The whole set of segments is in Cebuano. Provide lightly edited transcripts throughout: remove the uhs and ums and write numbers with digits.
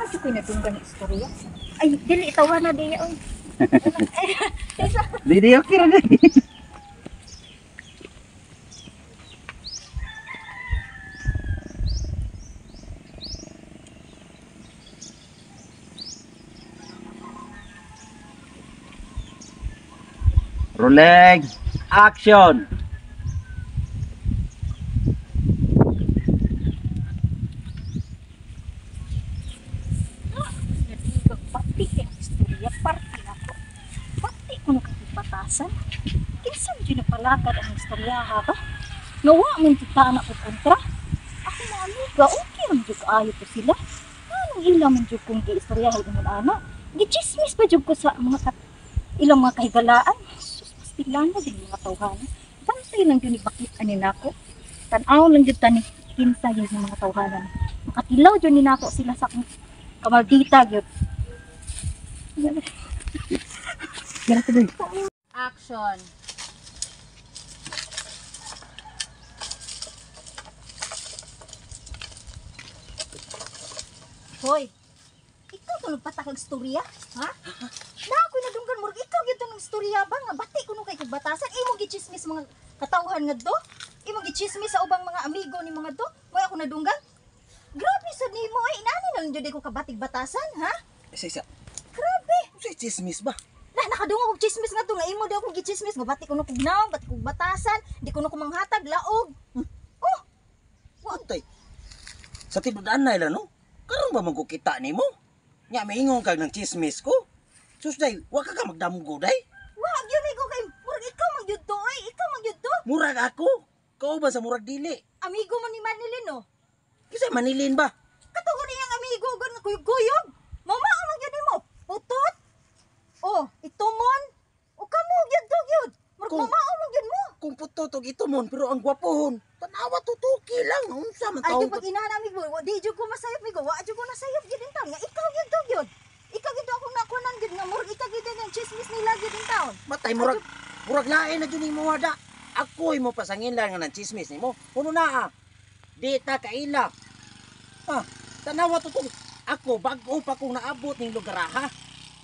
Naa ko'y nadunggan ng istorya. Ay, dili itawa na diya oy. Di di okay ra di. Rolling action. Nadunggan pati kay ang istorya parte nako. Pati ko nakakipatasan. Kinsa man jud napalakad ang istorya ha ba? Nga wa man jud ta na ko kontra. Ako mga amiga, okay man jud kaayo to sila. Anong ila man jud kung giistoryahay ingon ana? Gichismis pa jud ko sa mga ilang mga kahigalaan. Sus, pastilan na din mga tawhana. Bantay lang jud ni bakit ani nako. Tan-aw lang jud tani kinsa gyud ng mga tawhana. Makatilaw jud ni nako sila sa akong kamaldita gyud. Action. Hoy, ikaw to nagpatakag istorya, ha? Na ako'y nadunggan murag ikaw gyud to ng istorya ba nga bati kuno kay kog batasan imo gichismis mga katawhan nga do? Imo gichismis sa ubang mga amigo ni mga do? Moy ako nadunggan? Grabe sad nimo ay inani na lang jud ko kabatig batasan, ha? Isa isa. Grabe. Unsay chismis ba? Na nakadungog og chismis nga to nga imo daw kog gichismis nga bati kuno kog naong, bati kog batasan, di kuno ko manghatag laog. Oh, Wantay. Sa tinud-an na ila no? Karon ba man ko kita nimo? Nya maingon kag ng chismis ko? Sus day, wa ka ka magdamgo day. wa gyud ko kay murag ikaw man gyud to oy, ikaw man gyud to. Murag ako. Kauban sa murag dili. Amigo mo ni Manilin no. Kinsa Manilin ba? Katugo niyang amigo gon nga kuyog-kuyog. Mama man gyud nimo. Putot. Oh, itumon. O kamo gyud to gyud. Murag mamao man gyud mo. Kung puto tog itumon pero ang gwapohon. Tanawa tutuki lang unsa man Ay taong di pag inahan amigo, wa di jud ko masayop migo. Wa jud ko nasayop gyud in taon nga ikaw gyud to gyud. Ikaw gyud akong nakunan gyud nga murag ikaw gyud ang chismis nila gyud in taon. Matay murag murag lain na jud nimo wada. Ako'y mo pasangin lang nga ng chismis nimo. Kuno naa. Di ta kaila. Ha, tanawa tutuki. Ako bag-o pa kong naabot ning lugar ha.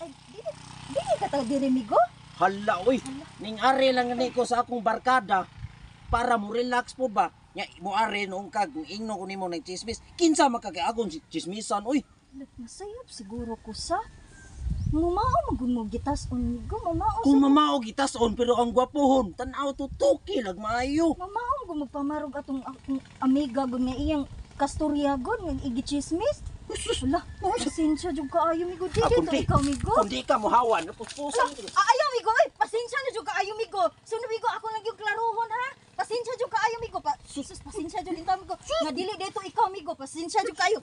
Ay dili dili ka ta diri migo. Hala oy, ning ari lang ni ko sa akong barkada para mo relax po ba. Nya mo ari noong kag ingno ko nimo ng chismis. Kinsa makakaagong chismisan oy. Nasayop siguro ko sa Mumao man mo gitas on migo, mamao Kung mamao gitason pero ang gwapohon, tan-aw tutuki lag maayo. Mamao mo magpamarog atong akong amiga gud nga iyang kasturya gud nga igichismis. Wala, pasensya jud kaayo migo. Di Ah, dito ikaw migo. Kung di ka mohawan, puspusan. Ah, ayaw migo, ay pasensya na jud kaayo migo. So migo ako lang yung klarohon ha. Pasensya jud kaayo migo. Pa sus, pasensya jud intaw migo. Nga dili dito ikaw migo, pasensya jud kaayo.